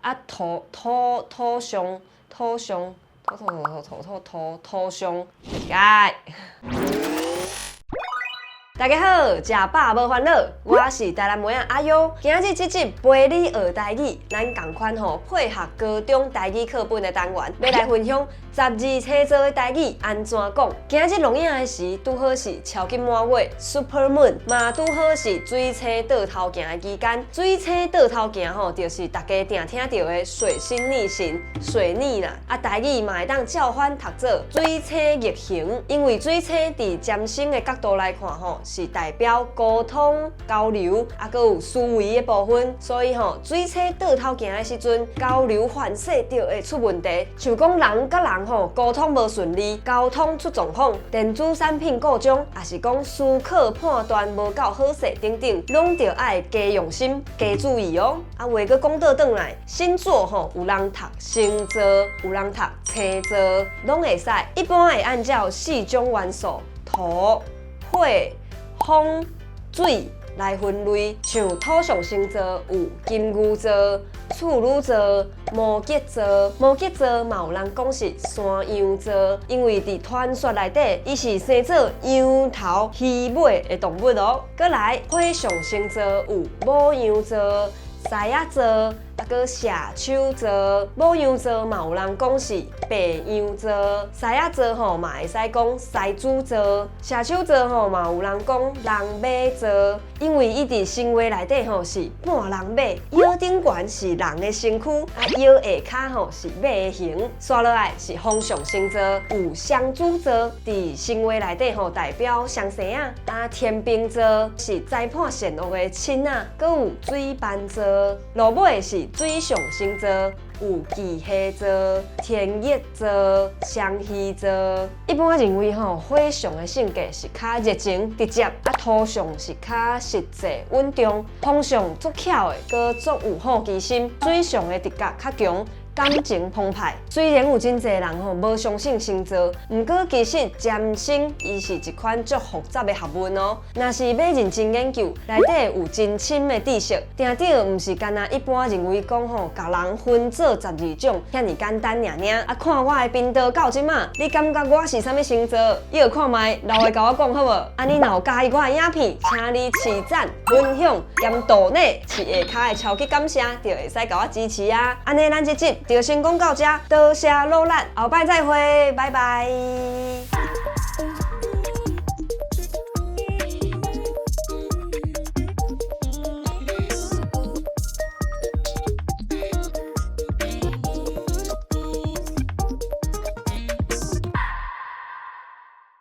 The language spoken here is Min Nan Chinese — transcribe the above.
啊土土土象土象土土土土土土土象，解。大家好，食飽無煩惱，我是台南妹仔阿優。今日這集陪你學台語，咱仝款吼配合高中台語課本的單元，欲來分享十二星座的台語按怎講。今日錄影的時，拄好是超級滿月 Super Moon，嘛拄好是水星倒頭行的期間。水星倒頭行吼，就是大家定聽著的水星逆行、水逆啦。啊，台語嘛會當照翻讀做水星逆行，因為水星佇占星的角度來看吼，是代表溝通交流，啊，閣有思維的部分，所以吼，水星倒頭行的時陣，交流反勢就會出問題。像講人佮人吼溝通無順利，交通出狀況，電子產品故障，抑是講思考判斷無夠好勢等等，攏著愛加用心、加注意哦。啊，話閣講倒轉來，星座吼有人讀星座，有人讀星座，攏會使。一般會按照四種元素：土、火、風、水來分類，像土象星座有金牛座、處女座、摩羯座。摩羯座嘛有人講是山羊座，因為佇傳說內底，伊是生做羊頭魚尾的動物哦。閣來火象星座有牡羊座、獅仔座，啊，閣射手座。牡羊座嘛有人講是白羊座，獅仔座吼嘛會使講獅子座，射手座吼嘛有人講人馬座，因為伊佇神話內底吼是半人馬，腰頂懸是人的身軀，啊腰下跤吼是馬的形。紲落來是風象星座，有雙子座，佇神話內底吼代表雙生仔，啊天秤座是裁判善惡的秤仔，閣有水瓶座，落尾是水象星座，有巨蟹座、天蠍座、雙魚座。一般認為吼，火象的性格是較熱情直接，啊土象是較實際穩重，風象足巧的，閣足有好奇心，水象的直覺較強，感情澎湃。雖然有真濟人吼無相信星座，毋過其實占星伊是一款足複雜的學問哦。若是欲認真研究，內底有真深的知識。定著毋是干焦一般認為講吼，共人分做十二種遐爾簡單爾爾。啊，看我的頻道到這馬，你感覺我是啥物星座？你著看覓留話共我講好無？啊，你若有佮意我的影片，請你揤讚、分享、兼抖內，飼下跤的超級感謝，就會使共我支持啊！按呢，咱這集就先講到這，多謝努力，後擺再會，拜拜。